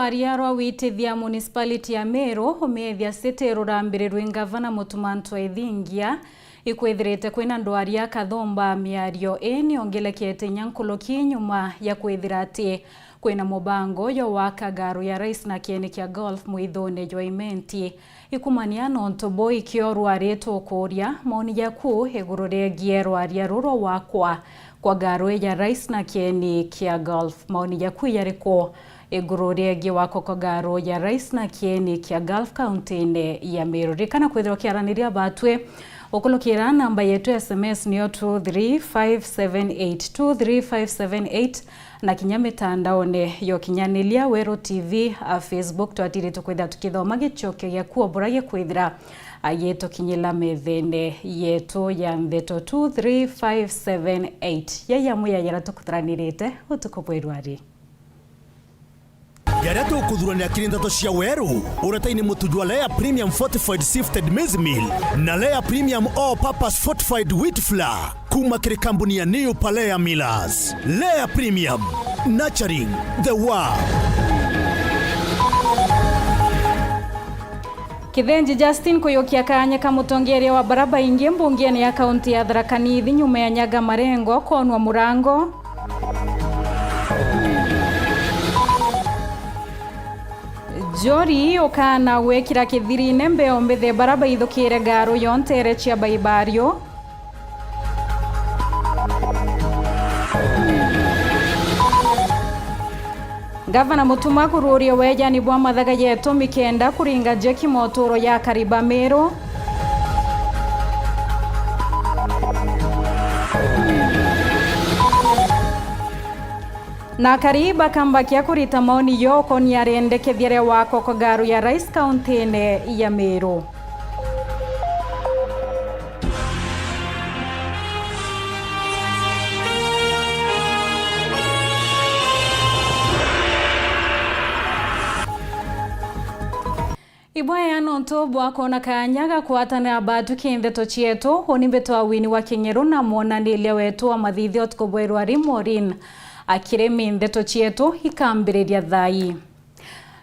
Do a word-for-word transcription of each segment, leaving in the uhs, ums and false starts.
Rwaria rwa witithia municipality ya Meru, umiethia city rurambirirwe ngavana Mutuma M'Ethingia, ikwithirite kwina ndwaria kathumba. Miario ii niongelekete inya nkuruki nyuma ya kwithira ati kwina mubango jwa gwaka ngaru ya Rais na kieni kia golf mwithone jwa Imenti. Ikumania nontu buu ikio rwari tukuuria maoni jaku iguru riegie rwaria ruru rwakwa kwa ngaru ya Rais na kieni kia golf. Maoni jaku jariku iguru riegie gwakwa kwa ngaru ya Rais na kieni kia golf kaunti-ini ya Meru? Ririkana kwithirwa ukiaraniria batwi ukurukira namba yetu ya S M S niyo two three five seven eight, two three five seven eight, na kinya mitandaone ya ukinyaniria, Weru T V, a Facebook, twatiri tukwithira tukithoma gicokio giaku o buria gikwithira agitukinyira methene yetu ya ndeto two three five seven eight. Yai amwe ya jaria tukutharanirite utuku bwa irwari. Jaria tukuthuranira kiri ndeto cia Weru, uretaini mutu jwa Lea Premium Fortified Sifted Maize Meal na Lea Premium All Purpose Fortified Wheat Flour. Kuma kiri kambuni ya New Palea Millers. Lea Premium, nurturing the world. Kithenji Justin kuyukia kanya ka mutongeria wa baria baingi mbungiene ya kaunti ya Tharaka Nithi nyuma ya Nyaga Marengo konwa murango. Njori ukana gwikira kithirine mbeo mbithi baria baithukire ngaru yo ntere cia Baibario. Ngavana Mutuma kururia wejani bwa mathaga yetu mikenda kuringa jeki moturo ya akari ba Meru. Na akari bakambakia kurita maoni yo ukonia riendekethia ria gwakwa kwa ngaru ya Rais kaunti-ini ya Meru. Ibwaya nontu bwa kwona kanya ga kwatana batu ki ndeto cietu, uni mbitwa Winnie wa King'eru na mwonaniria wetu wa mathithio utuku bwa irwari Maureen Akirimi. Ndeto cietu ikambiriria thaa ii.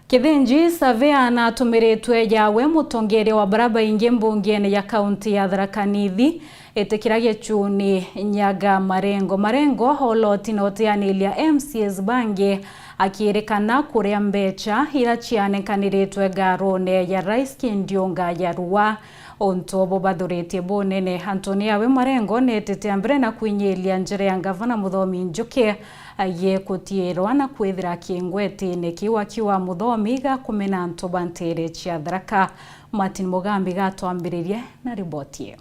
Kithinji, surveyor natumiritwe jawe mutongeria wa baria baingi mbungiene ya kaunti ya Tharaka Nithi, itikira gichuni Nyaga Marengo. Marengo oloti na utianiria M C As bangi, akirikana kuria mbecha iria cianengkaniritwe ngarune ya Rais Kindiunga ya Rua. Untu bubathuritie bunene antuni awe Marengo netete a mbere na kwinyiria njira ya ngavana Muthomi Njuki, agie kutiirwa na kwithira kingwetine kiu, akiuga Muthomi gakumena antu ba ntere cia Tharaka. Martin Mugambi gatwambiririe na riboti ii.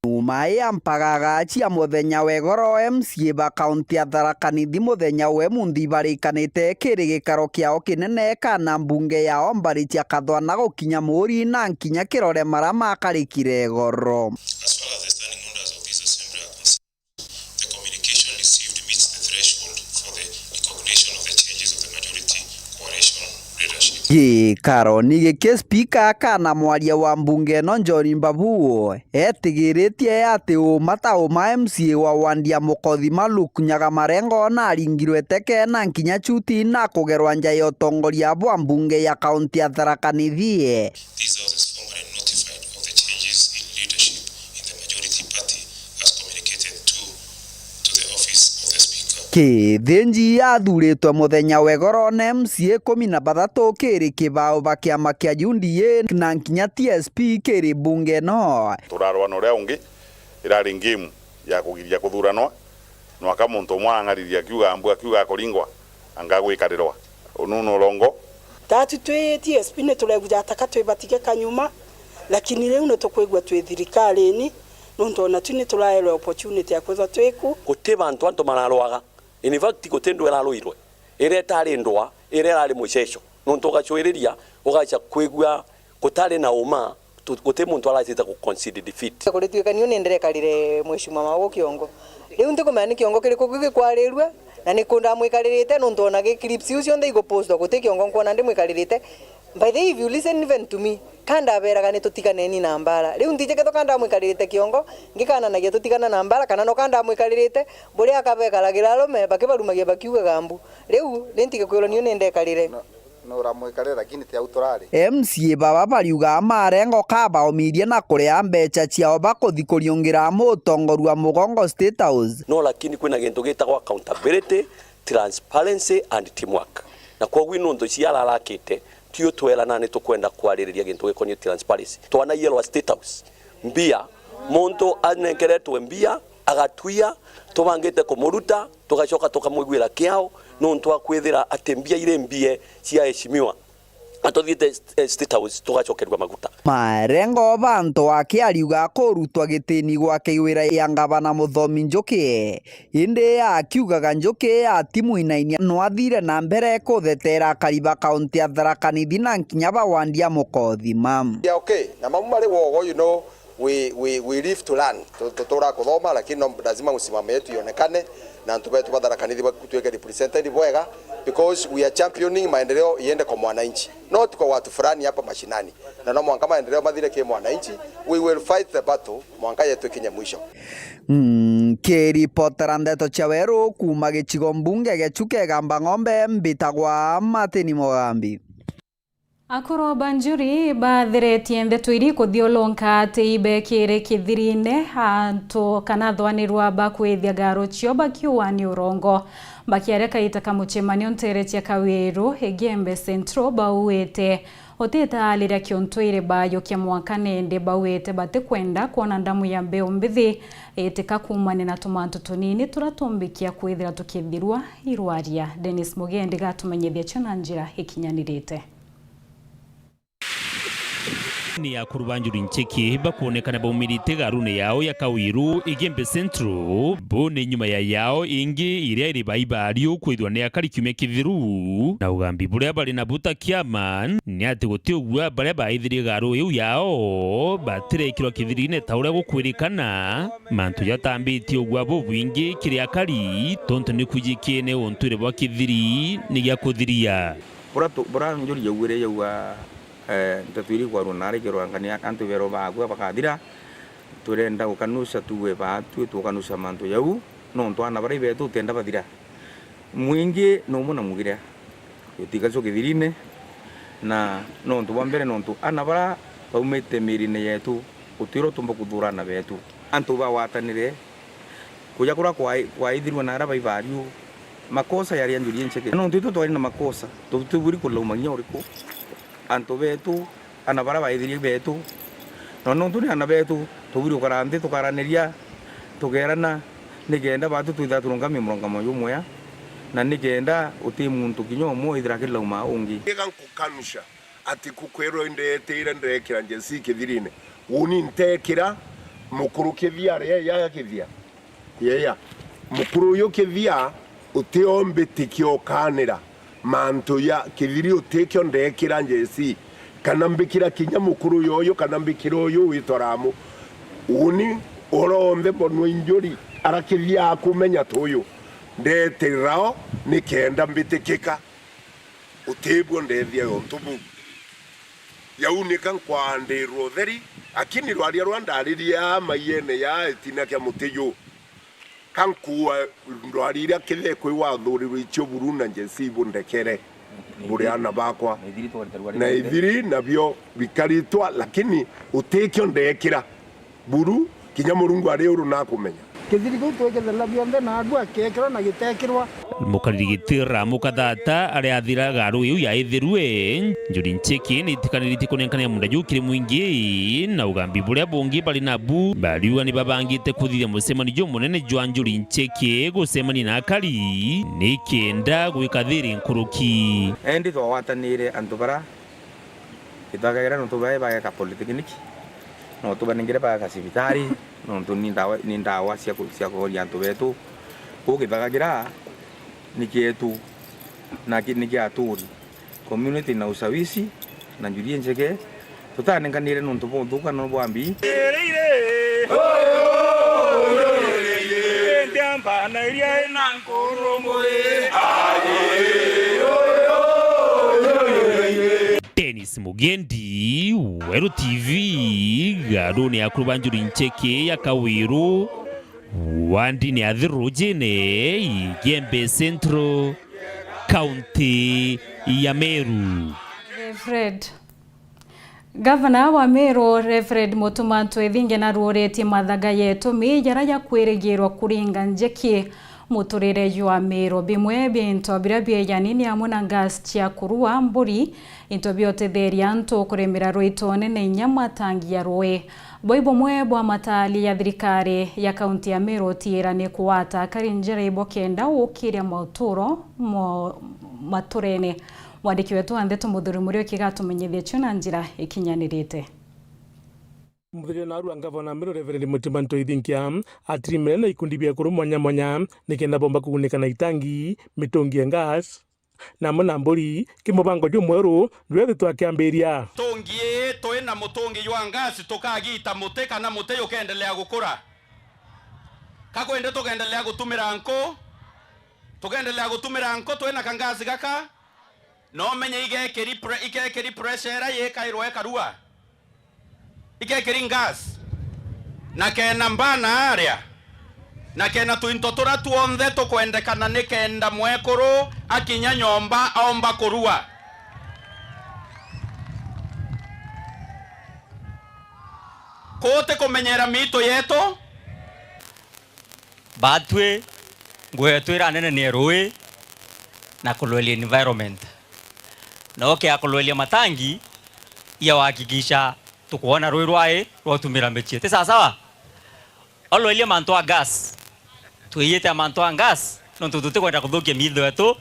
Nyuma ya mpagaga cia muthenya wa igoro, M C A ba kaunti ya Tharaka Nithi muthenya wa imunthi ibarikanite kiri gikaro kiao kinene kana mbunge yao mbari cia Kathwana gukinya Muuri na nkinya Kirore maria makarikire igoro. As far as the standing orders of this assembly are concerned, the communication received meets the threshold for the recognition of the changes of the majority coalition leadership. Gikaro ni giki spika kana mwaria wa mbunge ino John Mbabu etigiritie ati uma ta uma M C A wa wandi ya Mukothima Luke Nyaga Marengo naringirwe teke na nkinya chuti na kugerwa nja ya utongoria bwa mbunge ya kaunti ya Tharaka Nithi. This house is formally notified of the changes in leadership in the majority party as communicated to, to the office of the speaker. Kithinji athuritwe muthenya wa igoro na M C A ikumi na bathatu kiri kibao ba kiama kia U D A na nkinya T S P kiri bunge no. Turarwa na uria ungi irari game ya kugiria kuthuranwa, nwaka muntu umwe ang'ariria akiuga ambu akiuga akuringwa anga gwikarirwa. Unu ni urongo. Tatu twi T S P ni tureguja taka twibatige kanyuma, lakini riu ni tukwigua twi thirikarine, nontu ona tu ni turaerwe opportunity ya kwithwa twiku. Guti bantu antu mararwaga. In fact, guti ndwa iraruirwe. Iria itari ndwa, iria irari muceco. Nontu ugacwiriria, ugaca kwigua gutari na uma, tu-, guti muntu aracita ku concede defeat. Kurituika niu ni ndirekarire Mheshimiwa Mao kiongo. Riu ntikumenya ni kiongo kiriku gikwarirua, Na niku ndamwikaririte, nontu ona gi clips iu cionthe igupostwa, guti kiongo nkwona ndimwikaririte. By the way, if you listen even to me, ka ndaberaga ni tutiganeni na mbara. Riu ntiji kethwa ka ndamwikaririte kiongo, ngikananagia tutigana na mbara, kana no ka ndamwikaririte, buria akabekaragira arume, bakibarumagia bakiugaga mbu. Riu, ni ntige kwirwa niu ni ndekarire. No, no uramwikarire, lakini ti au turari. M C A baba bariuga marengo ka baomirie na kuria mbecha ciao bakuthi kuriungira mutongoria wa mugongo State House. No, lakini kwina gintu gitagwa accountability, transparency and teamwork. Na kwoguo nontu cia ararakite, tio twerana ni tukwenda kwaririria gintu gikonie transparency. Twanaiye rwa State House mbia, muntu anenkeretwe mbia, agatwia, tubangite kumuruta, tugacoka tukamwiguira kiao, nontu akwithira ati mbia iri mbie cia heshimiwa. Na tuthiite st-, eh, State House, tugacokerua maguta. Marengo bantu ake ariuga kurutwa gitini gwake wira ya ngavana Muthomi Njuki. Indi akiugaga Njuki atimuinainia, no athire na mbere kuthetera akari ba kaunti ya Tharaka Nithi na nkinya ba wandi ya Mukothima. Yeah, okay. Na mamu mari wogo, you know, we, we, we live to learn. Tu-, tutura kuthoma, lakini no lazima msimamo yetu ionekane, na antu betu ba Tharaka Nithi batuike represented bwega, because we are championing maendeleo iende kwa mwananchi, not kwa watu fulani hapa mashinani. Na no mwanka maendeleo mathire ki mwananchi, we will fight the battle mwanka yetu ikinye mwisho. Mm, kiripotera ndeto cia weru kuuma gicigo mbunge gia Chuka Igamba Ng'ombe, mbitagwa Martin Mugambi. Akuru ba njuri bathiretie ndeto iri kuthiulunka ati ibekire kithirine antu kana athwanirwa ba kwithia ngaro cio bakiuani urongo. Bakiaria kaita ka mucemanio nteere cia Kawiru, Igembe Central, bauite utitaaliria kiuntu iri baayukia mwanka, nindi bauite batikwenda kwona ndamu ya mbeu mbithi itika kuumania na tumantu tunini turia tumbikia kwithira tukithirua irwaria. Dennis Mugendi gatumenyithia cio na njira ikinyanirite. Ni akuru ba njuri nchiki bakwonekana baumirite garune yao ya Kawiru, Igembe Central, bo ni nyuma ya yao ingi iria iri baibariu kwithwa ni akari kiumia kithiru. Na ugambi buria bari nabu ta kiama ni ati guti ugua baria baithirie garu iu yao batirekirwa kithirine ta uria gukwirikana. Mantu jatambitie ugua bubwingi kiri akari, tontu ni kwijikine untwire bwa kithiri ni gia kuthiria. Bura tu-, bura njuri yaugire yauga, eh, nteto iri kwarua na ari kirwangania antu berwa baakua bakathira, turenda gukanusa tuwe baatwi tukanusa mantu jau, nontu ana baria betu tenda bathira. Mwingi numwe na mugire, utikacua kithirine, na nontu bwa mbere, nontu ana bara baumite mirine yetu, utwira utumba kuthura ana betu. Antu bagwatanire, kuja kura kwa-, kwaithirwe na aria baibariu, makosa yari ya njuri incheke. Nontu itu twari na makosa, tutiburi kulauma kinya uriku. Antu betu, ana bara baithirie betu, na nontu ni ana betu, tuburi ukara nthi tukaraniria, tukerana, nikenda batu twithira turungamie murungamo jumwea, na nikenda uti muntu kinya umwe withira akilauma ungi. Ega nkukanusha ati kukwirwa indeetire ndeekira njeci kithirine. Uni nteekira mukuru kithia aria ya kithia. Yea. Mukuru uyu kithia utiombitikia ukaanira mantu ya kithiri utikio ndeekira njeci, kana mbikira kinya mukuru uyu, kana mbikira uyu witwa Ramu. Uni uronthe mbonwa injuri ara kithia akumenya tuyu ndeetirao nikenda mbitikika. Utibwo ndeethia yontu buu. Yau nika nkwaandirwa utheri, lakini rwaria rwa ndaririe aa maiyene ya itina kia muti juu. Ka nkuua ndwari iria kithekwi wathurirwe icio buru na njeci ibundekere buri ana bakwa. Na ithiri nabio bikaritwa, lakini utikio ndeekira. Buru, kinya Murungu ari uru nakumenya. Kithiri kiu twikithira bionthe, naagu akeekirwa na giteekirwa. Mukariri gitira mukathata aria athiraga ruu iu yaithirue. Njuri nchiki ni itikaniritie kunenkania munda juu kiri mwingi, na ugambi buria bungi bari nabu, bariuga ni babangite kuthithia mucemanio jumunene jwa njuri nchiki gucemania na akari, nikenda gwika thiri nkuruki. Endi twagwatanire antu bara Gitagagira nontu bae bageka polytechnic, no tubanengere bageka cibitari, nontu ni ndawa, ni ndawa cia ku-, cia kuhoria antu betu. Kuu Gitagagira ni kietu, na ki-, ni kia aturi. Community na usawisi, na njuri injeke, tutanenganire nontu bwa uthuka no bwa mbi. Mbana iria ina nkuru ngui. Dennis Mugendi, Weru T V, garuni ya kuruba njuri ncheke ya Kawiru, wandini ya Thirujine, Igembe Central, kaunti ya Meru. Reverend. Gavana wa Meru, Reverend Mutuma Ntwethinge, naruuretie mathaga ya itumi jaria jakwirigirwa kuringa njiki muturire jwa Meru. Bimwe bia into biria biejani ni amwe na gas cia kurua mburi, into bia utetheria antu kuremera rwitone na inya matangi ya rui. Bui bumwe bwa matali ya thirikari ya kaunti ya Meru utiira ni kugwata akari njira ibo kenda gukiria mauturo mo maturene. Mwandiki wetu wa ndeto Muthuri Muriuki gatumenyithia cio na njira ikinyanirite. Muthuri na arua ngavana Meru Reverend Mutuma Ntwethinge atirimire na ikundi bia akuru mwanya mwanya nikenda bomba kugunika na itangi, mitungi ya gas, na amwe na mburi, kimubango jumweru juria twitwa kiambiria. Mitungi ii twi na mutungi jwa gas tukagita muti kana muti jukendelea gukura. Ka kwende tukendelea gutumira nku? Tukendelea gutumira nku twi na ka gas gaka? No menye igekiri pre-, igekiri pressure iria yikairwe ikarua. Igekiri gas. Na kena mbana aria. Na kena twinto turia twonthe tukwendekana nikenda mwekuru akinya nyomba aomba kurua. Kuti kumenyera miitu yetu. Batwi, ngugi yetu iria nene ni ya rui na kurweria environment. Na ukia kurweria matangi, ya uhakikisha tukwona rui rwai rwa utumira micii. Ti sawa sawa? Olweria mantu a gas. Twiyite a mantu a gas, nontu tutikwenda kuthukia miitho yetu,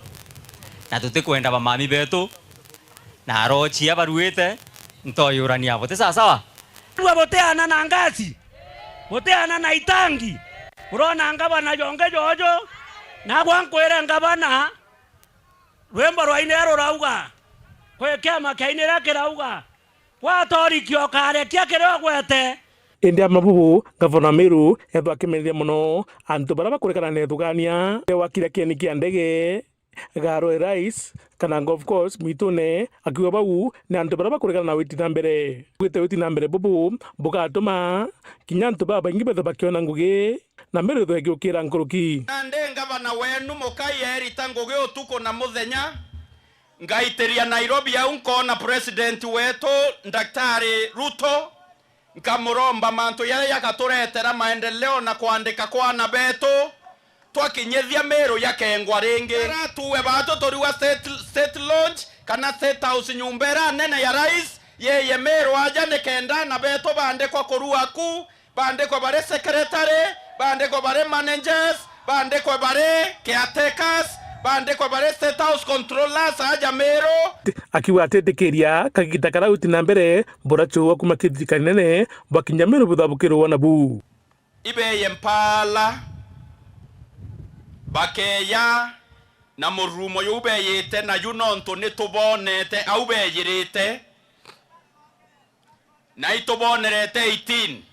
na tutikwenda bamami betu, na arochia baruite, ntoyurania abo. Ti sawa sawa? Rua butiana na ngasi, butiana na itangi. Urona ngabana jonge jojo, nagwa nkwire ngabana, rwimbo rwa inero rurauga, kwi kiama kia inero kirauga, gwatoriki ukarekia kiria ugwete. Indi ama bubu, ngavana wa Meru ethwa akimeneria mono antu baria bakurekana na ithugania, wa kiria kieni kia ndege, Garo Airlines, kana golf course, mwitune, akiuga bau ni antu baria bakuregana na witi na mbere. Gwite witi na mbere bubu bugatuma kinya antu babaingi bethe bakiona ngugi, na Meru ithwe igiukira nkuruki. Nandi ngavana wenu mukai erita ngugi utuku na muthenya, ngaitiria Nairobi au nkoona president wetu Daktari Ruto, nkamuromba mantu jaria jagaturetera maendeleo na kwandika kwa ana betu, twakinyithia Meru jakengwa ringi. Ara tuwe batu turiwa state, state lodge kana State House, nyumba iria nene ya rais, yeye Meru aja nikenda ana betu bandikwa kurua ku, bandikwe bari secretary, bandikwe bari managers, bandikwe bari caretakers, bandikwe bari State House controllers aja Meru. Akiuga atitikiria kagita karia uti na mbere burachua kuma kithirikari nene bwakinya Meru buthabukirwe na bu. Ibeye mpaala, bakeya na mururumo juu beyite naju, nontu nitubonete au beyirite. Na itubonerete eighteen.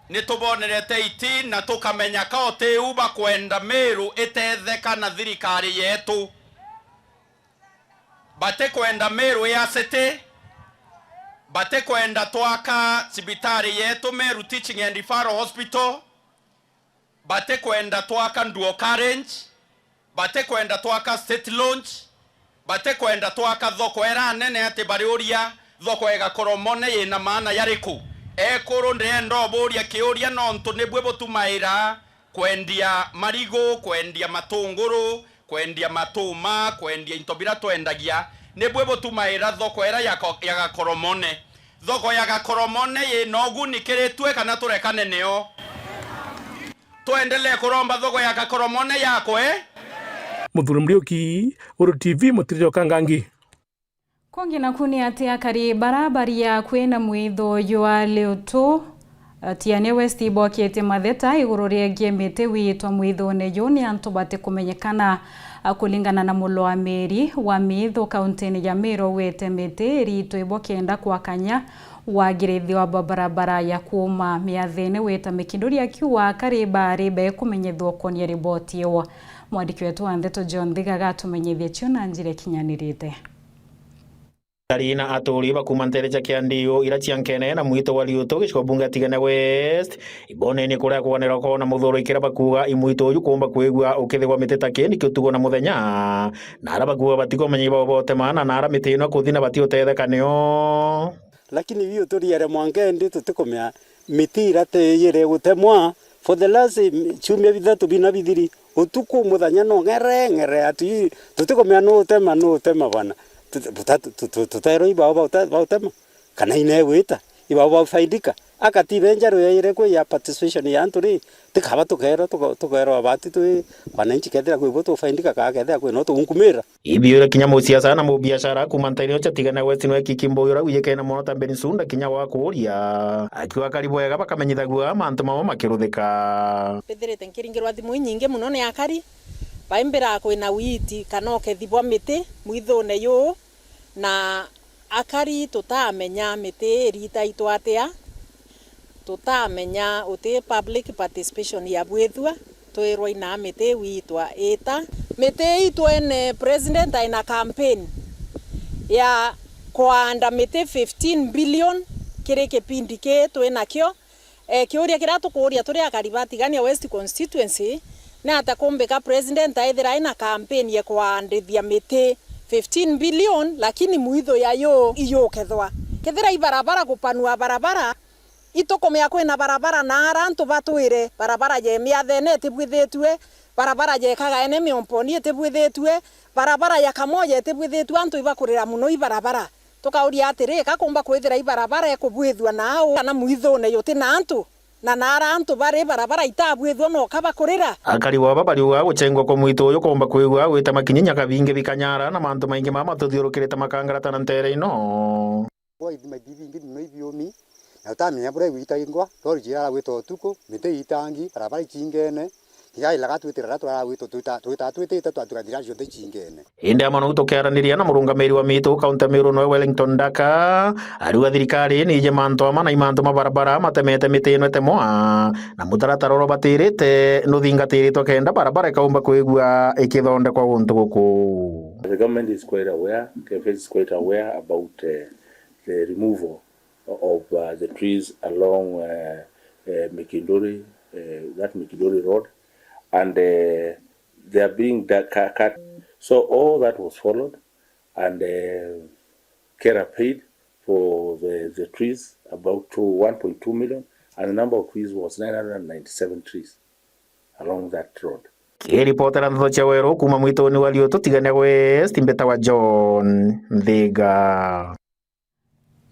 Nitubonerete eighteen na tukamenya ka utiu bakwenda Meru itetheka na thirikari yetu. Batikwenda Meru ya city. Batikwenda twaka cibitari yetu, Meru Teaching and Referral Hospital. Batikwenda twaka Nduo Carriage, batikwenda twaka State Lodge, batikwenda twaka thoko iria nene ati bariuria thoko ya Gakoromone yina maana yariku? Ekuru, ndirenda uburia kiuria nontu nibui butumaira kwendia marigu, kwendia matunguru, kwendia matuma, kwendia into biria twendagia, nibui butumaira thoko iria ya ko-, ya Gakoromone. Thoko ya Gakoromone yina uguni kiri twe kana turekane nio? Twendelee kuromba thoko ya Gakoromone yakwe? Muthuri Muriuki, Uru T V, Mutiri Jokangangi. Kungi naku ni ati akari bara bari akui na mwitho jwa Liutu, Tiania West, iboketie matheta iguru riegie miti wiitwa mwithone juu ni antu batikumenyekana. Kulingana na mulwamiri wa mithu kauntini ya Meru, wite miti iriitwe ibo kenda kwakanya Wagirithia wa barabara ya kuuma miathene wita Mikinduri akiuga akari baari baikumenyithua ukonia riboti iyo. Mwandiki wetu wa ndeto John Thiga agatumenyithia cio na njira ikinyanirite. Akari na aturi ba kuuma nteere cia Kiandiu ira cia Nkene na mwito wa Riutu gicigo bunge ya Tigania West, ibonenie kuria kwanirwa kwona muthuro ikira bakuuga imwito uju kuumba kwigua ukithigwa miti ta kindi kiutugo na muthenya, na ara bakuuga batikumenya ibao botema na ara miti ino kuthina batiutetheka nio. Lakini biu turiere mwanka indi tutikumea miti ira tiyire gutemwa for the last, mm, ciumia bithatu bina bithiri, utuku muthenya no ng'ere ng'ere, ati tutikumea nu utema nu utema bwana. Tut-, buta-, tu-, tu-, tuterwa ibao bauta-, bautema kana inegwita ibao baufaidika. Akatibe njaru yaire kwi ya participation ya antu ri, tikaba tukerwa tuka-, tukerwa abati twi wananchi kethira kwi bo tufaidika kaa kethira kwi no tugunkumira. Ibiure kinya musiasa na mubiashara kuuma nteere cia Tigania West nwe Kiki Mbuyu uria wijikene mono ta Mbeni Sunda kinya gwa kuuria, akiuga akari bwega bakamenyithagua mantu mamwe makiruthika. Mbithirite nkiringirwa thimu inyingi mono ni akari baimbira kwina witi kana ukethi bwa miti mwithune yuu, na akari tutamenya miti iritaitwa atia. Tutamenya uti public participation ya bwithua, twirwa ina miti witwa ita. Miti ii twene president aina campaign ya kwaanda miti fifteen billion kiri kipindi kii twinakio. E, kiuria kiria tukuuria turi akari ba Tigania West constituency, ni ata kumbika president aithira aina campaign ya kwaandithia miti fifteen billion, lakini mwithu ya yu iyukethwa? Kethira i barabara, gupanua barabara, itukumea kwina barabara na ara antu batwire, barabara ya Miathene itibwithitue, barabara ya Kagaene Miomponi itibwithitue, barabara ya Kamoja itibwithitue, antu ibakurira mono i barabara. Tukauria atiri, ka kumba kwithira i barabara ikubwithua na au kana mwithune yuti na antu, na na ara antu bari barabara itabwithua no ka bakurira? Akari baba bariuga guchengwa kwa mwito uyu kuumba kwigua gwita makinya nyakabingi bikanyara na mantu maingi mama tuthiurukirite makangarata na nteere ino. Bwa ithima bibi bingi mono ibiumi, na utamenya buria igwitangwa, rori jirara gwita utuku, miti itangi, barabara ichingene, tiga ilaga twitira ra turara gwita, twita, twita twitite twatuga thira cionthe ichingene. Indi amwe nou tukiaraniria na murungamiri wa mitu kaunti ya Meru noe Wellington Daka, ariuga thirikari ni ije mantu ama na imantu ma barabara matemete miti ino itemwa, na mutaratara uria ubatirite nuthingatiritwe kenda barabara ikaumba kwigua ikithondekwa guntu guku. The government is quite aware, K F S is quite aware about, uh, the removal of, uh, the trees along, uh, uh, Mikinduri, uh, that Mikinduri road, and, uh, they are being da-, cu-, cut. So all that was followed, and, uh, Kera paid for the, the trees, about two, one point two million, and the number of trees was nine hundred and ninety-seven trees along that road. Kiripotera ndeto cia weru kuuma mwituni wa Riutu, Tigania West, mbitawa John Nthiga.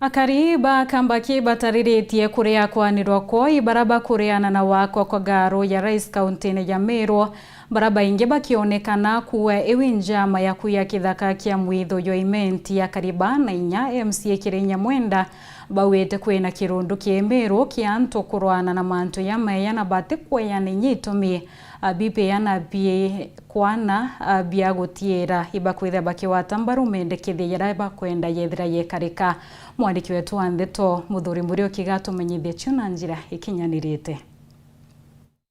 Akari ba Kambaki batariritie kuria kwanirwa kwoi bara bakuriana na wakwa kwa garu ya Rais kauntine ya Meru, bara baingi bakionekana kuua iwi njama ya kuiya kithaka kia mwithu jwa Imenti. Akari ba na inya M C A Kirinya Mwenda bauite kwina kirundu ki Meru kia antu kurwana na mantu ya meya na batikweana inya itumi, a, bipeana bi kwana, a, bia gutiira ibakwithira bakigwata mbaru mendekithia jaria bakwenda yethira yekarika. Mwandiki wetu wa ndeto, Muthuri Muriuki, gatumenyithia cio na njira ikinyanirite.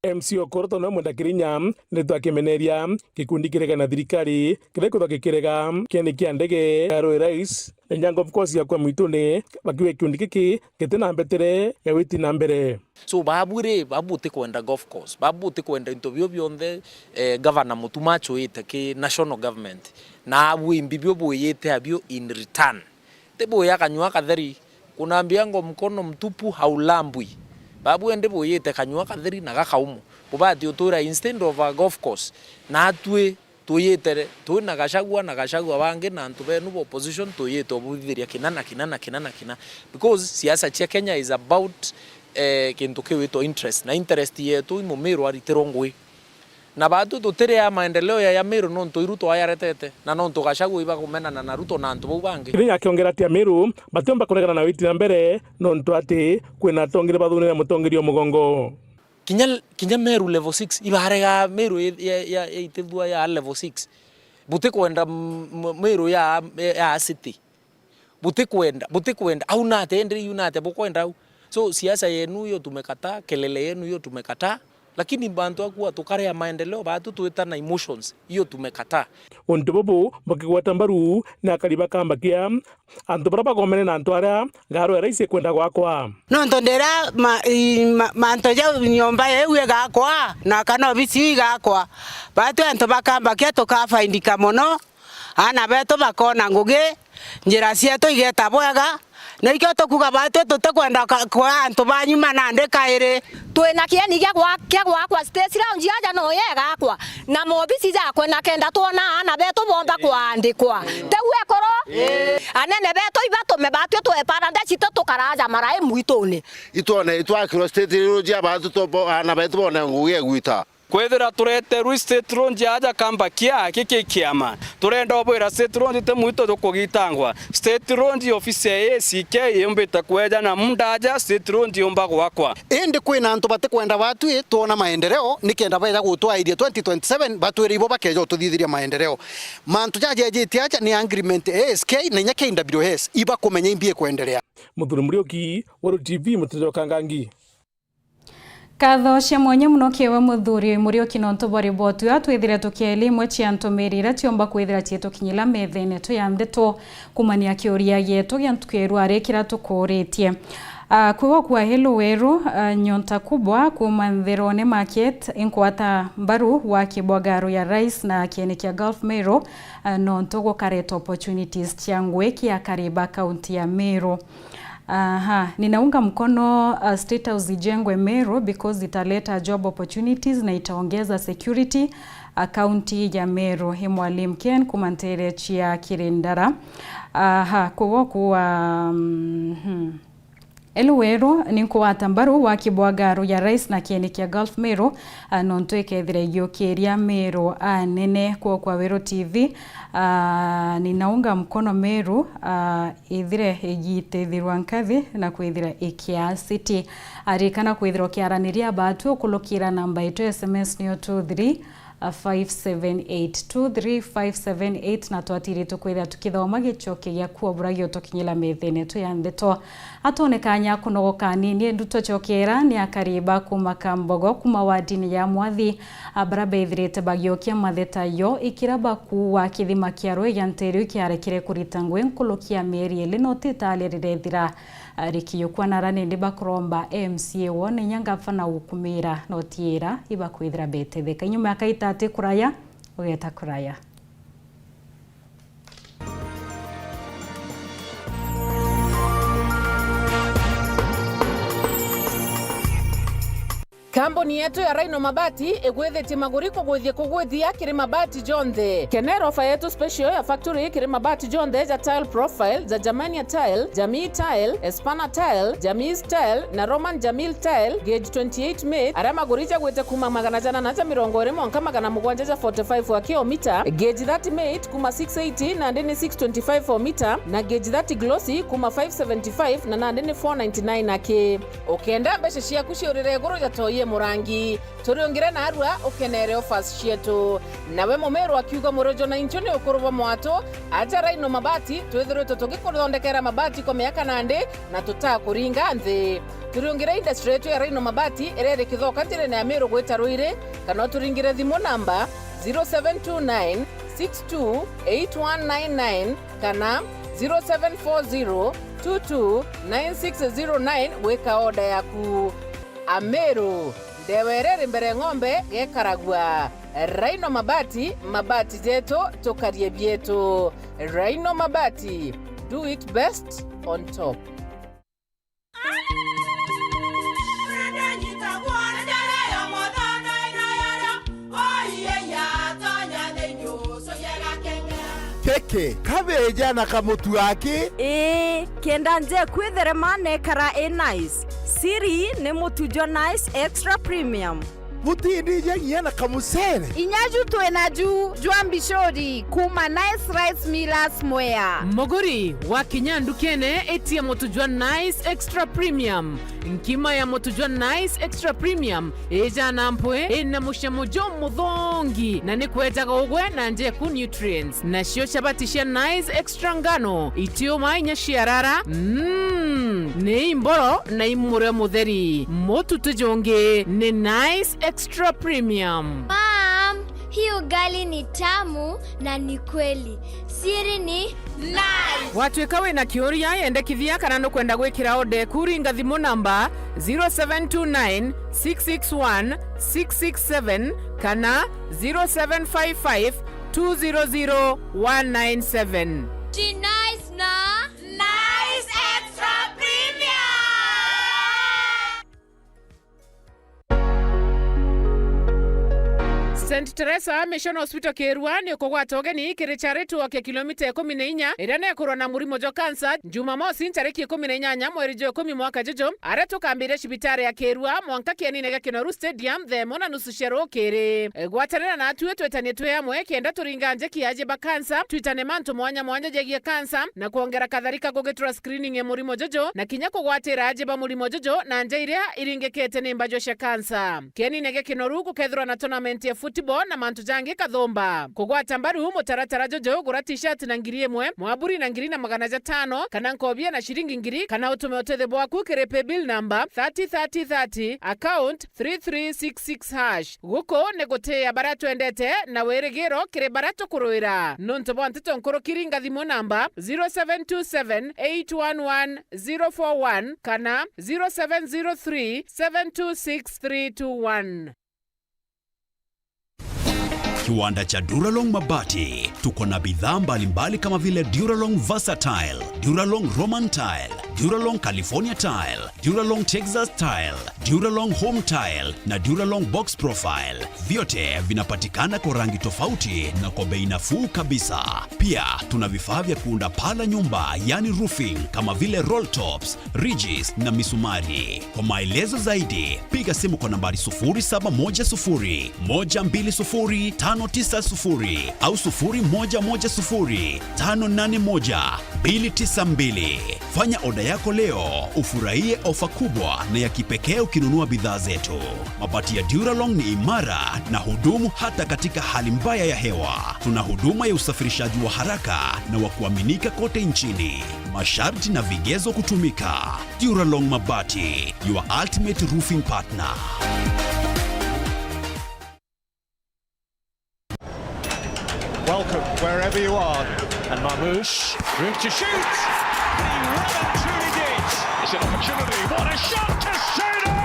M C Okoroto na Mwenda Kirinya ni twakimeneria gikundi kirega na thirikari kiria kwithwa gikirega kieni kia ndege ya Rui Rais. Nyango of course ya kwa mwituni bakiwa gikundi giki giti na mbetere ya witi na mbere. So, babu ri, babu utikwenda golf course, babu utikwenda into bio bionthe, eh, Governor Mutuma achuite ki national government, na abu imbi bio buyite abio in return. Ti buya kanyua katheri, kunaambiangwa mkono mtupu haulambwi. Babu indi buyite kanyua katheri na gakaumu. Bubati utura instead of a golf course, na atwi tuyite twina Gachagua na Gachagua bangi na antu benu ba opposition tuyite ubwithiria kina na kina na kina na kina, because siasa cia Kenya is about, eh, kintu kiwitwa interest, na interest yetu i Mumiru aritirwo ngui. Na batu tutiri ya maendeleo ya, ya Miru nontu i Ruto ayaretete, na nontu Gachagua ibakumenana na Ruto na antu bau bangi. Kirinya akiongera ati Amiru batiumba kuregana na witi na mbere nontu ati kwina atongeria bathunire mutongeria o mugongo. Kinya, kinya Meru level six, ibarega Meru ya, ya, ya, ya itithua ya level six. Butikwenda m-, m-, Meru ya, ya city. Butikwenda, butikwenda. Au nate, enderi yu nate, bukwenda au. So, siasa yenu hiyo tumekataa, kelele yenu hiyo tumekataa. Lakini bantu akua tukarea maendeleo, batu twita na emotions, hiyo tumekataa. Untu bubu bukigweta mbaru ni akari ba Kambakia, antu baria bagomene na antu aria Garu ya Rais ikwenda gwakwa. Nontu ndira ma-, i-, ma-, mantu jau nyomba iu igakwa, na kana obisi iu igakwa, batu antu ba Kambakia tukafaidika mono, aana betu bakona ngugi, njira cietu igeta bwega, na ikio tukuga batu tutikwenda ka-, kwa antu ba nyuma nandi kairi. Twina kieni gia gwa-, kia gwakwa stage lounge aja no yegakwa, na mobisi jakwe, na kenda twona aana betu bomba kwaandikwa. Tiu ekuru? Anene betu ibatume batwi twe paradise tu tukaraja marai mwituni. Itwone itwakirwa stage lounge ya batu to bo-, aana betu bone ngugi egwita. Kwithira tureterwe stage lounge aja Kambakia, giki kiama. Turenda ubwira stage lounge ti mwito jukugitangwa. Stage lounge ofisi ya A C K yumbite kweja na muunda aja stage lounge yumba gwakwa. Indi kwina antu batikwenda batwi twona maendeleo, nikenda beja gutwairia twenty twenty-seven, batwire ibo bakeja ututhithiria maendeleo. Mantu jajejitie aja ni agreement ya A S K na inya K W S, ibakumenya imbi ikwendelea. Muthuri Muriuki, Weru T V, Mutete wa Kangangi. Nkatho cia mwanya mono kiri we Muthuri Muriuki nontu bwa riboti iu twithire tukiaria imwe cia ntumiri iria ciumba kwithira ciitukinyira methene yetu ya ndeto. Kumania kiuria gietu gia ntuku ya rwari kiria tukuritie. Ah, kwigwa kwa Helu Weru, ah, Nyonta Kubwa kuuma Ntherone Market, inkwata mbaru waki bwa garu ya Rais na kieni kia Gulf Meru, ah, nontu gukareta opportunities cia ngugi ki akari ba kaunti ya Meru. Aha, ninaunga mkono, uh, State House ijengwe Meru because italeta job opportunities na itaongeza security, uh, kaunti ya Meru. Hi Mwalimu Ken kuuma ntere cia Kirindara. Aha, kwigwa kuwa, mhm. Helu Weru, ninkwata mbaru waki bwa garu ya Rais na kieni kia Gulf Meru, ah, nontu ikethira igiukiria Meru anene. Kwigwa kwa Weru T V, ah, ninaunga mkono Meru, ah, ithire igitithirwa nkathi na kwithira ikia city. Arikana kwithira ukiaraniria batu ukulukira namba yetu ya S M S niyo two three five seven eight, two three five seven eight, na twatiri tukwithira tukithoma gicoke gia kuobura giotukinyira methene yetu ya ndeto. Atone kanya kunogoka anini, endu twacokera ni akari ba kuuma Kambogo, kuuma wadini ya Mwathi, a, bara bethirite bagiokia matheta yo ikira bakuua kithima kia rui gia nteru kiarekire kurita ngui nkuruki ya mieri ili no titalia rirethira. Ariki yukwa nara nindi bakuromba M C A wone inya ngavana gukumira no tiira ibakwithira betetheka. Inyuma ya kaita ati kuraya, ugeta kuraya. Kambuni yetu ya Rhino Mabati igwithitie maguri kugwithia kugwithia kiri mabati jonthe. Kenera ofa yetu special ya factory kiri mabati jonthe ja tile profile, ja Germania tile, Jamii tile, Espana tile, Jamis tile na Roman Jamil tile, gauge twenty-eight mate, aria maguri jagwite kuuma magana jana na ja mirongo iri mwanka magana mugwanja ja forty-five wa kilomita, gauge thirty mate kuuma six eighty nandi ni six twenty-five o mita, na gauge thirty glossy kuuma five seventy-five na nandi ni four ninety-nine aki. Ukenda mbeca ciaku ciurire iguru ja toi e murangi, turiungire narua ukenere offers cietu. Nawe mumiru akiuga murojo na inchu ni ukuru bwa mwatu, aja Rhino Mabati, twithiritwe tugikuthondekera mabati kwa miaka nandi na tutakuringa nthi. Turiungire industry yetu ya Rhino Mabati iria iri Kithoka njirene ya Miru gwita Ruiri, kana uturingire thimu namba zero seven two nine six two eight one nine nine kana zero seven four zero two two nine six zero nine gwika order yaku. Amiru, ndewa iria iri mbere ng'ombe gekaragua. Rhino Mabati, mabati jetu, tukarie bietu. Rhino Mabati, do it best on top. Keke, kabeja na kamutu gaki. Ii, kenda nje kwitherema nekara i nice. Siri ni mutu jwa Nice Extra Premium. Butindije nginya na kamucere. Inya ju twi na ju jwa mbicuri kuuma Nice Rice Millers Mwea. Muguri, wakinya ndukene, itia mutu jwa Nice Extra Premium. Nkima ya mutu jwa Nice Extra Premium ijana mpwi, ina mucamo jumuthongi, na ni kwejaga ugwe na njeku nutrients. Nacio chabati cia Nice Extra ngano, itiuma inya ciarara, mm, ni imboro na imure mutheri. Mutu ti jungi, ni Nice Extra Premium. Mom, hii ugali ni tamu na ni kweli. Siri ni Nice. Watwika wina kiuria, yendekithia kana nukwenda gwikira order eku, ringa thimu namba zero seven two nine six six one six six seven kana zero seven five five two zero zero one nine seven. Ti Nice na Nice Extra Premium. Saint Teresa Mission Hospital Kirua ni ukugwata ugeni kiri charituo kia kilomita ikumi na inya iria nekurwa na murimo jwa kansa, Jumamosi ntariki ikumi na inyanya mweri jwa ikumi mwaka juju, aria tukambiria cibitari ya Kirua mwanka kienine gia Kinoru Stadium thaa imwe na nusu cia rukiri. Gwatanira natwi twitanie twi amwe kenda turinga njeki ya aji ba kansa, twitane mantu mwanya mwanya jegie kansa, na kwongera katharika gugitura screening ya murimo juju, na kinya kugwatira aji ba murimo juju na nja iria iringikite ni mbajwa cia kansa. Kienine gia Kinoru gukethirwa na tournament ya football na mantu jangi kathumba. Kugwata mbaru mutaratara juju, gura t-shirt na ngiri imwe, mwaburi na ngiri na magana jatano, kana nkobia na ciringi ngiri, kana utume utethio bwaku kiri paybill number thirty thirty thirty, account three three six six hash. Guku ni gutiia baria twendete na wirigiro kiri baria tukuruira. Nontu bwa nteto nkuruki, ringa thimu namba zero seven two seven eight one one zero four one kana zero seven zero three seven two six three two one. Kiwanda cha Duralong Mabati. Tuko na bidhaa mbalimbali kama vile Duralong Versatile, Duralong Roman Tile, Duralong California Tile, Duralong Texas Tile, Duralong Home Tile na Duralong Box Profile. Vyote vinapatikana kwa rangi tofauti na kwa bei nafuu kabisa. Pia tuna vifaa vya kuunda paa la nyumba, yani roofing, kama vile roll tops, ridges na misumari. Kwa maelezo zaidi, piga simu kwa nambari sufuri saba moja sufuri, moja mbili sufuri, tano tisa sufuri au sufuri moja moja sufuri, tano nane moja, mbili tisa mbili. Fanya oda yako leo, ufurahie ofa kubwa na ya kipekee ukinunua bidhaa zetu. Mabati ya Duralong ni imara na hudumu hata katika hali mbaya ya hewa. Tuna huduma ya usafirishaji wa haraka na wa kuaminika kote nchini. Masharti na vigezo kutumika. Duralong Mabati, your ultimate roofing partner. Welcome, wherever you are. And Marmoush, room to shoot! He well and truly did! It's an opportunity, what a shot to Sino!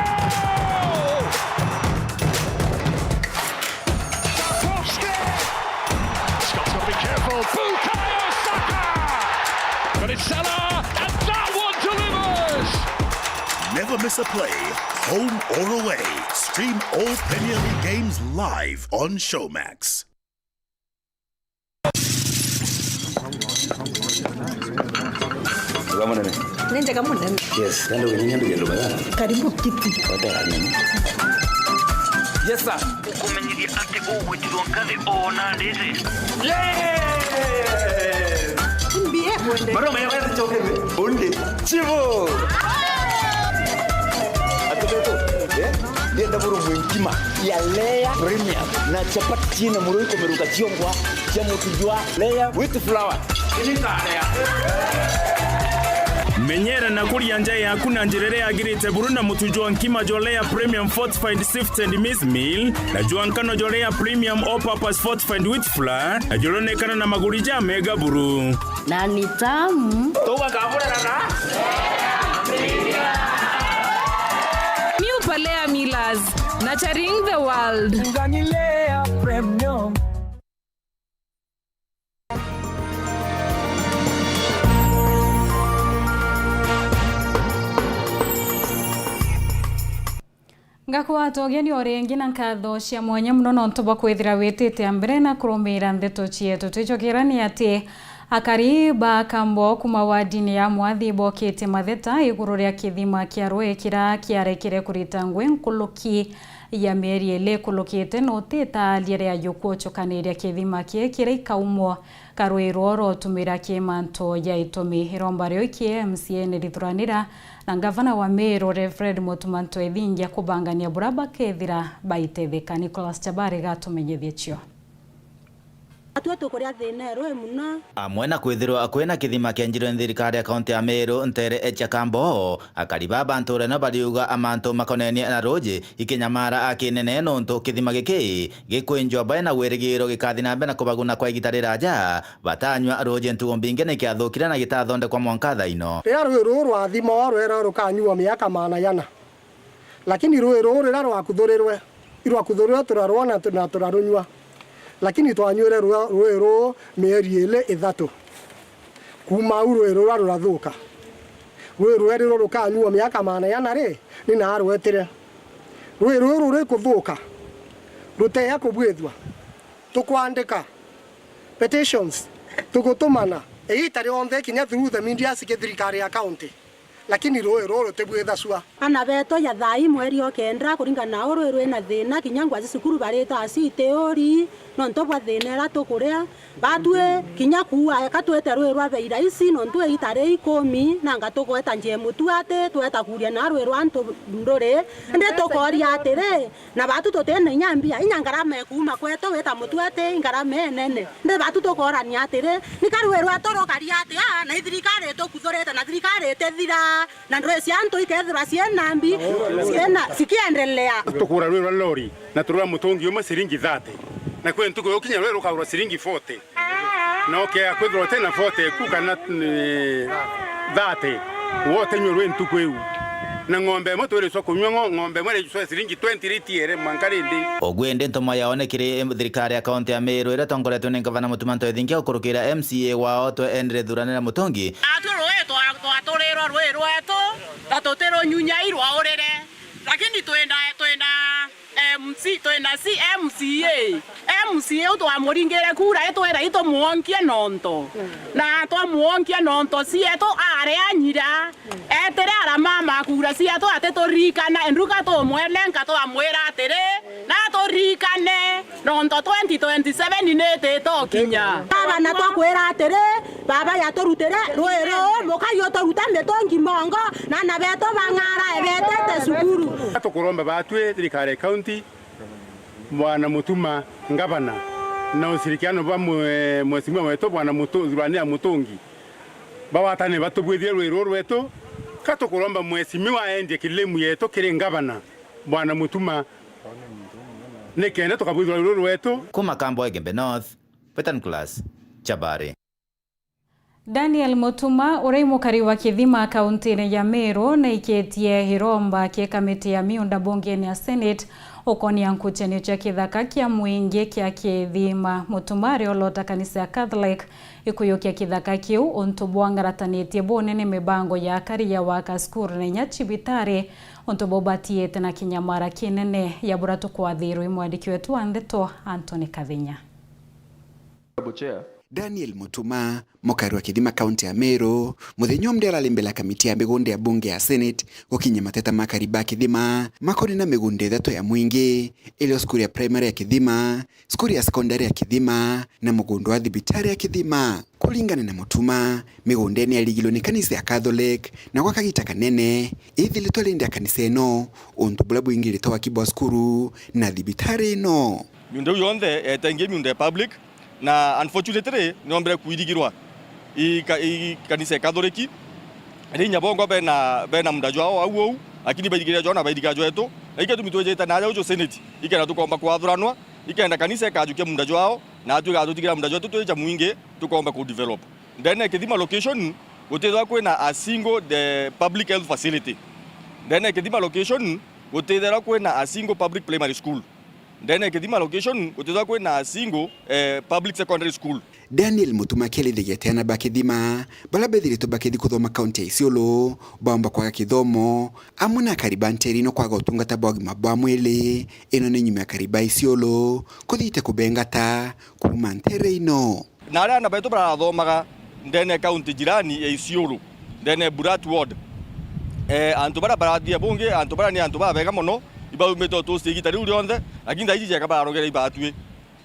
Tarkowski! Scott's got to be careful. Bukayo Saka! But it's Salah, and that one delivers! Never miss a play, home or away. Stream all Premier League games live on Showmax. Wega munene. Ni njega munene. Yes, ndio ni nyambi ndio baya. Karibu kiti. Hotel nini? Yes sir. Ukumenyithia ati ugwitirwo nkathi o na nditi. Mbie mwende. Bado mwenye wewe choke. Undi. Chivo. Atubeto. Eh? Ndienda buru mwinkima ya layer premium na chapati na muroi kumeruka chiongwa cha mutujwa layer with flour. Menyera na kuria nja yaku na njira iria yagirite buru na mutu jwa nkima jwa Layer Premium Fortified Sifted Maize Meal na jwa nkano jwa Layer Premium All Purpose Fortified Wheat Flour na juronekana na maguri ja mega buru. Na ni tamu. Tuga kaburana na New Palea Millers, nurturing the world. Ngani Layer Premium. Ngakwata ugeni o ringi na nkatho cia mwanya muno nontu bwa kwithira witite a mbere na kurumiira ndeto cietu. Twicokeera ni ati akari ba Kambo kuma wadini ya Mwathi bokitie matheta iguru ria kithima kia rui kiria kiarekire kurita ngui nkuruki ya mieri ili ikurukite, na utitaaria ria juku ucukaniria kithima kii kiria ikaumwo ka rui rwo rwa utumira ki mantu ja itumi. Iromba rio iki M C A ni rithuranira na ngavana wa Meru, Reverend Mutuma Ntwethingia, kubangania buria bakethira baitetheka. Nicholas Chabari gatumenyithie cio. Atwe tukuria thina irwi muno. Amwe na kwithirwa kwina kithima kienjirwe ni thirikari ya kaunti ya Meru ntere cia Kamboo, akari ba bantu reno bariuga amantu makonenie na ruuji ikinyamara akinene, nontu kithima giki gikwenjwa bae na wirigiro gikathi na mbere na kubaguna kwa igita riraja, batanywa ruuji ntugo mbingi ni kiathukire na gitathondekwa mwanka thaino. Riria rui ruu rwathimwa rwera rukanyua miaka maana yana. Lakini rui ruu riria rwakuthurirwe, irwakuthurirwe turarwona tu-, na turarunyua. Lakini twanyuire rua-, rui ruu mieri ili ithatu. Kuuma au rui ruria rurathuka. Rui rweru ruu rukanyua miaka maana yana ri, ni narwetire. Rui ruru rurikuthuka, ruteya kubwithua, tukwandika petitions, tugutumana igita rionthe kinya through the media ki thirikari ya county. Lakini rui ruru rutibwitha cua. Ana betu ja thaa ii mweri o kenda, kuringana na uu rui rwina thina, kinya ngwaci cukuru barita acio itiuri, nontu bwa thina iria tukuria. Batwi kinya kuua, eka twite rui rwa bei raisi, nontu igita ri ikumi, nanga tugweta njia mutu ati, tweta kuria na rui rwa antu nduri. Indi tukoria atiri, na batu tutina inya mbia, inya ngarama ikuuma kwetu wita mutu ati, ngarama inene. Indi batu tukorania atiri, ni ka rui rwetu rukaria atia, na ithirikari itukuthurite, na thirikari itithira, na ndui cia antu ikethirwa ciina mbi, ciina, cikiendelea. Tukura rui rwa lori, na turura mutungi umwe ciringi thirty, na kwi ntuku yukinya rui rukagurwa ciringi forty. Na ukea kwithirwa utina forty eku kana, eh, thirty, wote nywe rwi ntuku iu. Na ng'ombe imwe twiricwa kunywa ng'o-, ng'ombe imwe iricwa ciringi twenty ritiere mwanka rindi. Ugwindi ntuma yaone kiri thirikari ya kaunti ya Meru iria itongoretwe ni Ngavana Mutuma Ntwethingia gukurukira M C A wao twe endere thuranira mutungi. Atwi rui twa-, twaturirwa rui rwetu, ta tutirunyunya irwaurire. Lakini twenda, twenda M C, twina si M C A. M C A u twamuringire kura, itwira itumuonkie nonto. Na twamuonkia nonto cietu ari anyira. Etire aramama kura cietu atituririkana, enduka tumwelenga twamwira atiri, naturirikane nonto twenty twenty-seven nitite ukinya. Baba, na twakwira atiri, Baba, yaturutire rui ruu, mukai uturuta mitungi mongo, na ana betu bang'arae betete cukuru. Tukuromba batwi thirikari ya county, Bwana Mutuma, ngavana, na ushirikiano bwa mwe-, mheshimiwa wetu Bwana Mutu-, Zurania Mutungi, bawatane batubwithie rui ruu rwetu. Ka tukuromba mheshimiwa aendie kilimu yetu kiri ngavana, Bwana Mutuma, nikenda tukabwithirwa rui ruu rwetu. Kuma Kambo Igembe North, Peter Nicholas, Chabari. Daniel Mutuma, uria i mukari wa Kithima kauntine ya Meru, naikitie iromba ki kamiti ya miunda bungene ya Senate ukonia nkuchanio cia kithaka kia mwingi kia Kithima. Mutuma ariolota kanisa ya Catholic ikuyukia kithaka kiu untu bwang'aratanitie bunene mibango ya akari ya waka cukuru na inya cibitari, untu bubatiite na kinyamara kinene. Ya bura tukwathirwe i mwandiki wetu wa ndeto Anthony Kathinya. Daniel Mutuma, mukari wa Kithima, kaunti ya Meru, muthenya umwe arari mbere ya kamiti ya migunda ya bunge ya Senate gukinyia mateta ma akari ba Kithima makonania na migunda ithatu ya mwingi, irio cukuru ya primary ya Kithima, cukuru ya secondary ya Kithima, na mugunda wa thibitari ya Kithima. Kuringana na Mutuma, migunda ino yarigirwe ni kanisa ya Catholic, na gwa kagita kanene ithiritwe rindi ya kanisa ino, untu buria bwingirite waki bwa cukuru na thibitari ino. Miunda iu yonthe yetaingia miunda ya public, na unfortunately, niombire kwirigirwa i ka-, i kanisa ya Kathoreki. Ri inya bongwa bena, bena munda jwao au ou, lakini bairigira jwao na bairiga jwetu. Na ikio gitumi twijite naja uju Senate, ikenda tukomba kwathuranwa, ikenda kanisa ikajukia munda jwao, na atwi igatutigira munda jwetu twi ja mwingi, tukomba ku develop. Ndene ya Kithima location, gutithirwa kwina a single the public health facility. Ndene ya Kithima location, gutithirwa kwina a single public primary school. Ndene ya Kithima location, gutithirwa kwina a single, eh, public secondary school. Daniel Mutuma akiarithagia ati ana ba Kithima, baria bethiritwe bakithi kuthoma kaunti ya Isiolo, baumba kwaga kithomo, amwe na akari ba ntere ino kwaga utungata bwa ugima bwa mwiri. Ino ni nyuma ya akari ba Isiolo kuthiite kubengata kuuma ntere ino. Na aria ana betu barathomaga ndene ya kaunti jirani ya Isiolo, ndene ya Burat Ward, eh, antu baria barathia bungi, antu baria ni antu babega mono, Ibaumite o tusti igita riu rionthe, lakini thaa iji jeka bararogera ibatwi.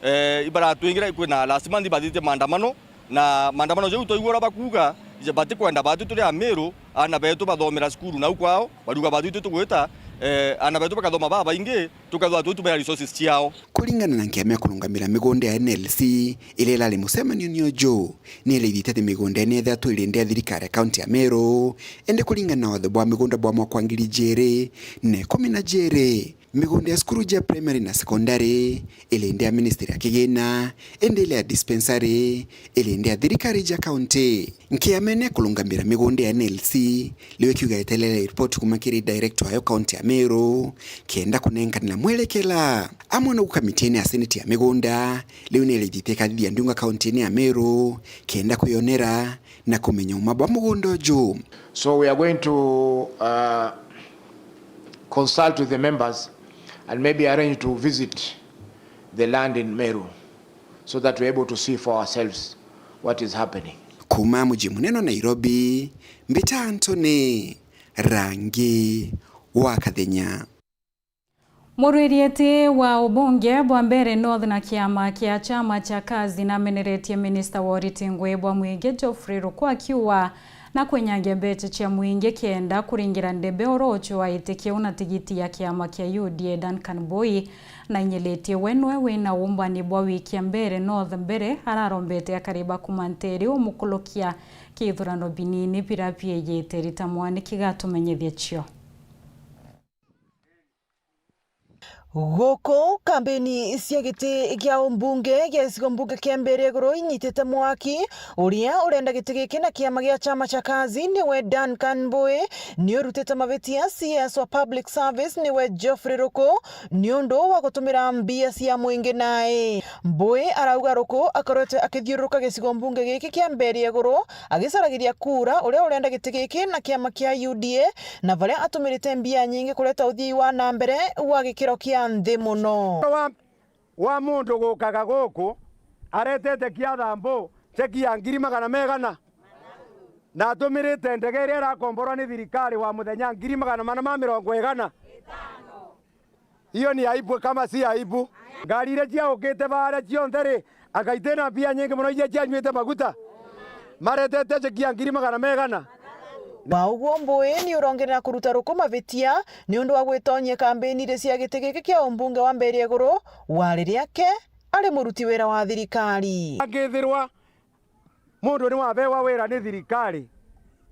Eh, ibaratwingira kwina last month ibathitie maandamano, na maandamano jau twaigua uria bakuuga, ije batikwenda batwi turi Amiru, aana betu bathomera cukuru nau kwao, bariuga batwi twi tugwita, eh, aana betu bakathoma babaingi, tukethirwa twi tumenya resources ciao. Kuringana na nkiama ya kurungamira migunda ya N L C, iria irari mucemanio-ini uju, ni iraithite ati migunda ino yethirwa twiri ndi ya thirikari ya kaunti ya Meru, indi kuringana na watho bwa migunda bwa mwaka wa ngiri ijiri na ikumi na ijiri, migunda ya cukuru ja primary na secondary iri ndi ya ministry ya kigina, indi ile ya dispensary iri ndi ya thirikari ja kaunti. Nkiama ino ya kurungamira migunda ya N L C riu ikiuga yeterere ripoti kuuma kiri director wayo kaunti ya Meru kenda kunenkanira mwerekera. Amwe na gukamiti ino ya seneti ya migunda riu ni iraithite ikathithia ndiunga kaunti ino ya Meru kenda kwionera na kumenya uma bwa mugunda uju. So we are going to, uh, consult with the members and maybe arrange to visit the land in Meru so that we're able to see for ourselves what is happening. Kuuma muji munene wa Nairobi, mbita Anthony Rangi wa Kathenya. Murwirieti wa ubunge bwa Mbeere North na kiama kia chama cha Kazi nameneretie minista wa uriti ngugi bwa mwingi Geoffrey Ruku akiuga na kwenyangia mbecha cia mwingi kenda kuringira ndebe orocho wa iti kiu na tigiti ya kiama kia U D A Duncan Bui. Na inyilitie we nwe wina umbani bwa wikia Mbeere North mbere, ararombete akari ba kuma Nteere umukurukia kithurano binini bira biejite. Rita Mwaniki gatumenyithia cio. Guku, kambeni cia giti kia umbunge gia gicigo mbunge kia Mbeere Iguru inyitite mwaki. Uria urenda giti giki na kiama gia chama cha Kazi niwe Duncan Mbowe, ni urutite mavitia C S wa Public Service niwe Geoffrey Ruku, ni undu wa gutumira mbia cia mwingi nae. Mbowe arauga Ruku akoretwe akithiururuka gicigo mbunge giki kia Mbeere Iguru agicaragiria kura uria urenda giti giki na kiama kia U D A, na varia atumirite mbia nyingi kureta uthii wa na mbere wa gikiro kia nthi muno. Wa, wa mundu gukaga guku aretete kia thambu cheki ya ngiri magana megana, na atumirite ndege iria irakomborwa ni thirikari wa muthenya ngiri magana mana ma mirongo igana. Iyo ni aibu kama si aibu? Ngari iria ciaukite baria cionthe ri, anga iti na mbia nyingi muno iria cianyuite maguta? Maretete cheki ya ngiri magana megana. Kwa uguo, Mbowe ni urongerera kuruta Ruku mavitia ni undu wa gwitonyia kambeni iri cia giti giki kia umbunge wa Mbeere Iguru, wa riria ke ari muruti wira wa thirikari. Angithirwa mundu ni wabewa wira ni thirikari,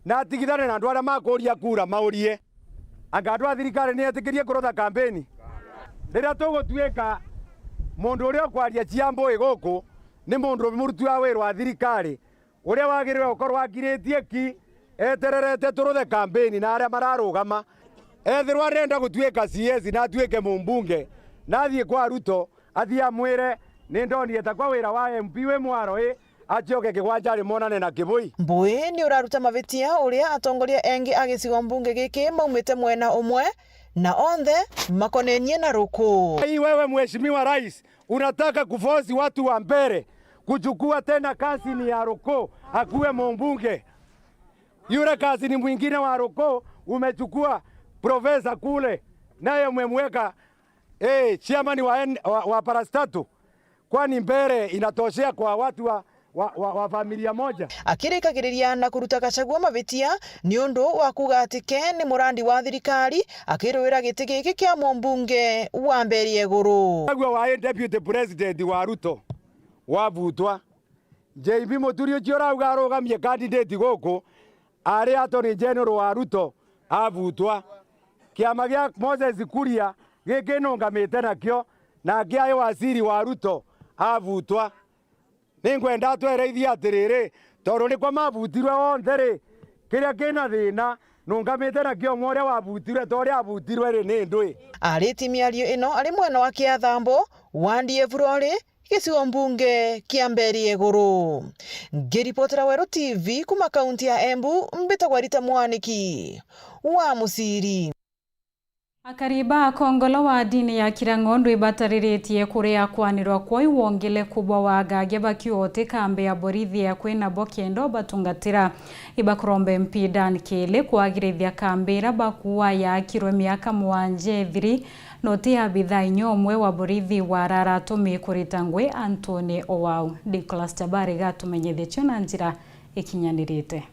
na atigithane na andu aria makuria kura maurie, anga andu a thirikari ni etikirie kurutha kambeni? Riria tugutuika mundu uria ukwaria cia Mbowe guku ni mundu muruti wa wira wa thirikari, uria wagirire gukorwo akiritie ki etererete turuthe kambeni na aria mararugama. Ethirwa arenda gutuika C S na atuike mumbunge, na athii kwa Ruto, athii amwire, "Ni ndonire ta kwa wira wa M P wi mwaro ii, acoke Kigwanjari monane na Kibui." Mbowe ni uraruta mavitia uria atongoria engi a gicigo mbunge giki maumite mwena umwe, na onthe makonenie na Ruku. Hii wewe Mheshimiwa Rais, unataka kuforce watu wa Mbeere kuchukua tena cousin ya Ruku akuwe mumbunge? Yule cousin mwingine wa Ruku umechukua profesa kule, naye umemweka, eh, chairman wa, en- wa, wa parastatal. Kwani Mbeere inatoshea kwa watu wa, wa, wa, wa familia moja? Akirikagiriria na kuruta Gachagua mavitia ni undu wa kuuga ati ke ni murandi wa thirikari, akiruira giti giki kia mumbunge wa Mbeere Iguru. Gachagua wa deputy president wa Ruto wavutwa. J B Muturi ucio urauga arugamie candidate guku ari Attorney General wa Ruto avutwa. Kiama gia Moses Kuria giki nungamite nakio, nake ari waziri wa Ruto avutwa. Ningwenda atwere ithui atiriri, tondu nikwa mavutirwe onthe ri, kiria kina thina nungamite nakio umwe uria wavutirwe ta uria avutirwe ri ni ndui. Ariti miario ino ari mwena wa Kiathambo, wandi ya Evurori, gicigo mbunge kia Mbeere Iguru. Ngiripotera Weru T V kuma kaunti ya Embu, mbitagwa Rita Mwaniki wa Muciri. Akari ba Akongolo wa ndini ya Kirang'ondu ibatariritie kuria kwanirwa kwa iwongele kubwa wa agagia bakiuga uti kambi ya borithi ya kwinabo kenda batungatira. Ibakuromba M P Dan Kili kwagirithia kambi ira bakuuga yaakirwe miaka mugwanja ithiri, na uti abithaa inya umwe wa borithi warara atumi kurita ngui antuni o wau. Nicholas Chabari gatumenyithie cio na njira ikinyanirite.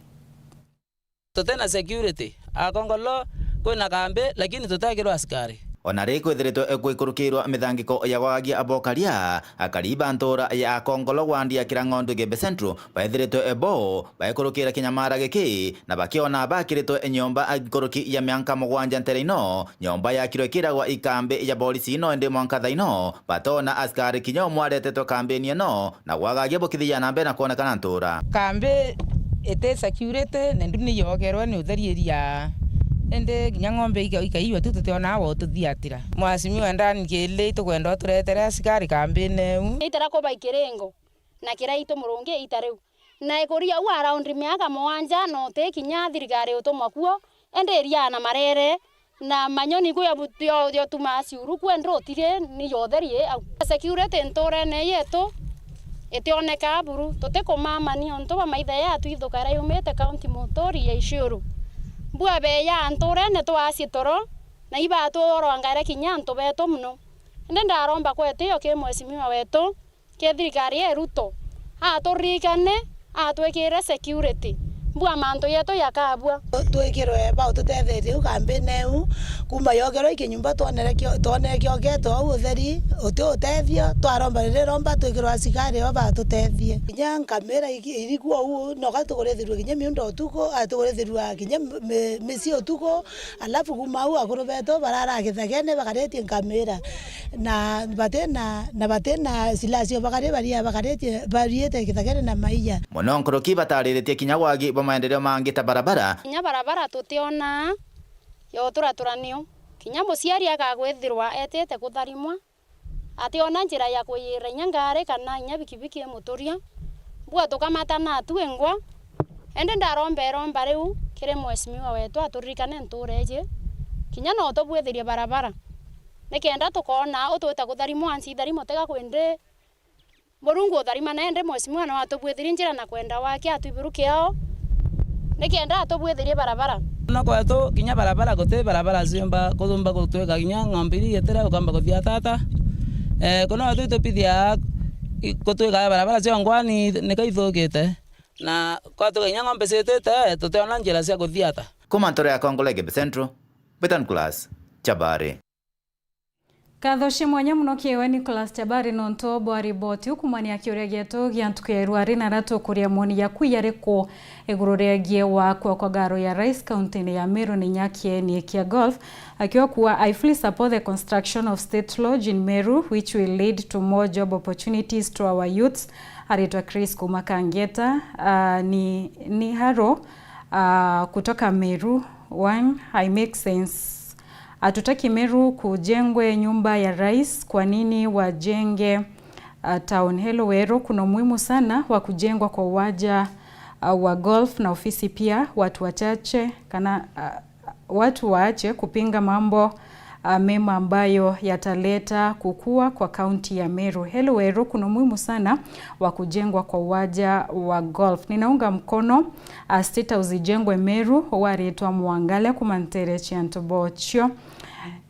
Tutina security. Akongolo kwina kambi, lakini tutekirwa askari. Ona ri kwithiritwe kwikurukirwa mithangiko ya wagagia abokaria, akari ba ntura ya Akongolo wandi ya Kirang'ondu Igembe Central baithiritwe bo baikurukira kinya mara giki, na bakiona bakiritwe nyomba nkuruki ya mianka mugwanja ntere ino, nyomba yakirwe kiragwa ikambi ya borisi ino, indi mwanka thaa ino batona askari kinya umwe aretetwe kambini ino, na gwagagia bukithia na mbere na kwonekana ntura. Kambi iti security, na ndu ni yogerwe ni utheri iria. Indi kinya ng'ombe ika-, ikaiwa tu tutionaa wa ututhiatira. Mwasimiwa Dan Kili, itukwenda uturetere askari kambini iu. Itara kuba ikiringo na kiraitu murungi ita riu. Na ikuria uu around miaka mugwanja, na uti kinya thirikari utumwa kuo, indi iria na marere, na manyoni ku ya bu-, yo, yo tumaa ciuru ku, indi utiri ni yotheri au. Security nturene yetu itionekaa buru, tutikumamani untu bwa maitha yatu ithuka iria yumite county Muturi ya Isiolo. Mbua beeya nturene twaasi toro, na ibatworoangaira kinya antu betu mono. Indi ndaromba kwetio ki mheshimiwa wetu, ki thirikari ya Ruto, aturirikane, atwikire security. Mbua mantu yetu yakabua. Twikirwe ba ututethetie u kambini iu, kuma yogerwa ikinyumba twonere kio-, twonere kiokete au utheri, uti utethio, twaromba riri romba twikirwe asikari o batutethie. Kinya nkamira iki-, irikuo u, noka tukurithirua kinya miunda utuku, a, tukurithirua kinya mi-, mi-, micii utuku, alafu kuma au akuru betu barara githagene bakaritie nkamira, na batina, na batina silaha cio bakari baria bakaritie, bariite githagene na maiya. Mono nkuruki batariritie kinya wagi bwa maendeleo mangi ta barabara. Kinya barabara tutiona yo turaturanio. Kinya muciari akagwithirwa etite kutharimwa, ationa njira ya kuyira inya ngari kana inya bikibiki imuturia. Mbua tukamatana tu engwa. Indi ndaromba iromba riu kiri mheshimiwa wetu aturirikane ntura iji, kinya no tubwithirie barabara, nikenda tukoona u twita kutharimwa, anci itharimo tiga kwindi Murungu utharima, na indi mheshimiwa no atubwithirie njira na kwenda wake atwiburu kiao, nikenda atubwithirie barabara. No kwetu kinya barabara guti barabara ciumba kuthumba gutwika kinya ng'ombe iria igitira ukamba kuthia tata. Eh, kuno tu itupithia i-, gutwika barabara cia ngwani nika ithukite. Na kwatuka kinya ng'ombe ciitite, tutiona njira cia kuthia ata. Kuma ntura ya Kongolo Igembe Central, Betan Class, Chabari. Nkatho cia mwanya mono kiri we Nicholas Chabari nontu bwa riboti iu kumania kiuria gietu gia ntuku ya irua ri, na aria tukuria moni jaku jariku iguru riegie wakwa kwa ngaro ya Rais kauntini ya Meru ni inya kieni kia golf, akiuga kuuga, "I fully support the construction of State Lodge in Meru, which will lead to more job opportunities to our youths." Aritwa Chris kuma Kangeta, ah, ni, ni haro, ah, kutoka Meru. One, I make sense. Hatutaki Meru kujengwe nyumba ya rais, kwa nini wajenge, uh, town? Hello Weru, kuna umuhimu sana wa kujengwa kwa uwanja, uh, wa golf na ofisi pia. Watu wachache kana, uh, watu waache kupinga mambo, uh, mema ambayo yataleta kukua kwa kaunti ya Meru. Hello Weru, kuna umuhimu sana wa kujengwa kwa uwanja wa golf. Ninaunga mkono, uh, State House ijengwe Meru, waritwa Mwangale kuma ntere cia Ntobochio.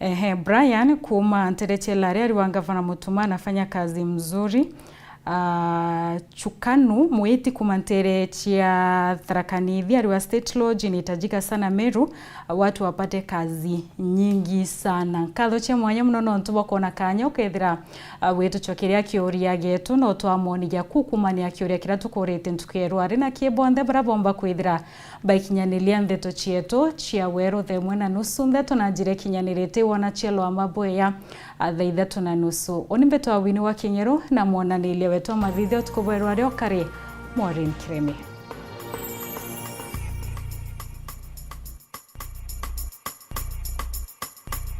Ehe, Brian kuma ntere cia Lare ari wa Gavana Mutuma anafanya kazi mzuri. Ah, Chukanu Mwiti kuma ntere cia Tharaka Nithi ari wa State Lodge inahitajika sana Meru, watu wapate kazi nyingi sana. Nkatho cia mwanya muno nontu bwa kwona kanya ukethira, ah, witucokeria kiuria gietu na utwamoni giaku kumania kiuria kiria tukurite ntuku ya irua ri, na ki bonthe baria bomba kwithira baikinyaniria ndeto cietu cia weru thaa imwe na nusu ntheto na njira ikinyanirite wona cia lwama bweya, a, thaa ithatu na nusu. Uni mbetwa Winnie wa Kinyeru na mwonaniria wetu wa mathithio utuku bwa irua ri ukari Maureen Kiremi.